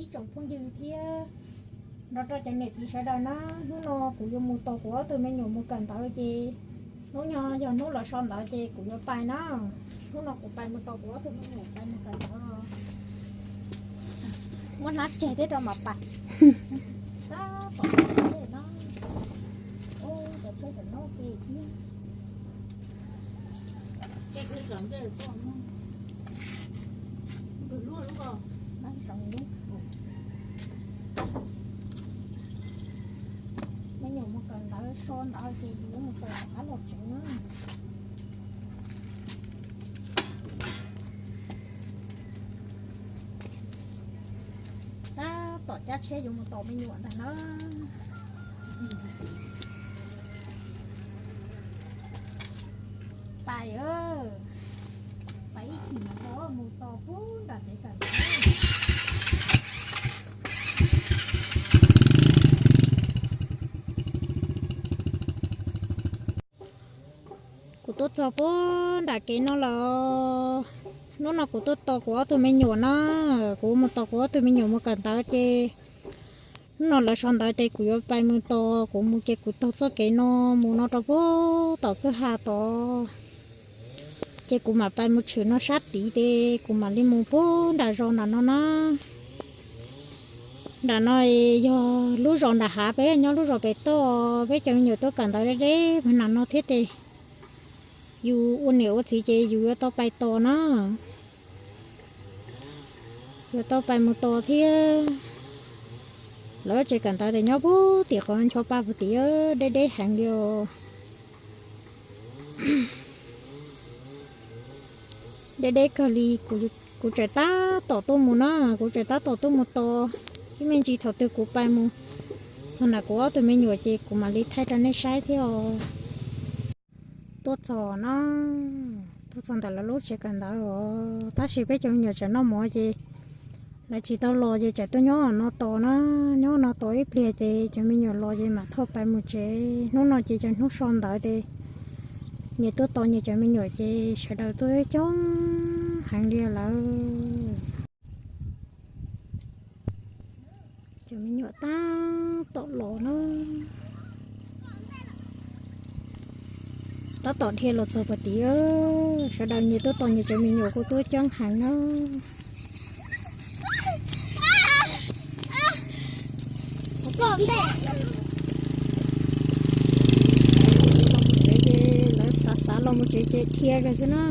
Ib tsoom phooj ywg thiab nrog rau cov niam txiv sawv daws na, hnub no kuv yuav mus tos kuv ob tug me nyuam mus kawm ntawv ces hnub no yog hnub lawv so ntawv ces kuv yuav pais na. Hnub no kuv pais mus tos kuv ob tug me nyuam pais mus kawm ntawv. Muab hnab tseg thiab rau mam pais. Tab tom no, ub, cov tsheb cov no ces me nyuam mus kawm ntawv so ntawd ces yuav mus kawm rov qab los tsev na. Tab tom cab tsheb yuav mus tos me nyuam ntag na. Pais, pais ib chim no mus tos pub nram tsev kawm ntawv. Kuv tuaj txog pub nram kev no lawm. Hnub no kuv tuaj tos kuv ob tug me nyuam na, kuv mus tos kuv ob tug me nyuam mus kawm ntawv ces hnub no lawv so ntawv ces kuv yuav pais mus tos, kuv mus ces kuv taug txoj kev no mus no rau pub tom kwj ha tod. Ces kuv mam pais mus tshwm no sab tid ces kuv mam li mus pub nram zos nram no na. Nram no yog lub zos nram hav, peb nyob lub zos pem toj, peb cov me nyuam tuaj kawm ntawv deb deb nram no thiab ces yus ua niam ua txiv ces yus yuav tau pais tos na. Yuav tau pais mus tos thiab. Lawv tsev kawm ntawv ces nyob pub tim qhov ncho pa puag tim deb deb heev li os. Deb deb kawg li, kuv tseem tab tom tuaj mus na, kuv tseem tab tom tuaj mus tos. Ib me ntsis thaum twg kuv pais mus txog nram kuv ob tug me nyuam ces kuv mam li thaij rau nej saib thiab os. Tuaj txog no, tuaj txog ntawm lawv lub tsev kawm ntawv os, tab sis peb cov me nyuam tseem noj mov ces lawv tsis tau los ces tseem tuaj nyob no tos na, nyob no tos ib pliag ces cov me nyuam los ces mam thauj pais mus tsev. Hnub no ces cov hnub so ntawd ces nyias tuaj tos nyias cov me nyuam ces sawv daws tuaj coob heev li lawm. Cov me nyuam tab tom los na, tab tom dhia los txog puag tid, sawv daws nyias tuaj tos nyias cov me nyuam kuj tuaj coob heev na. Tsev ces lawv xav xav los mus tsev ces dhia kiag xwb na.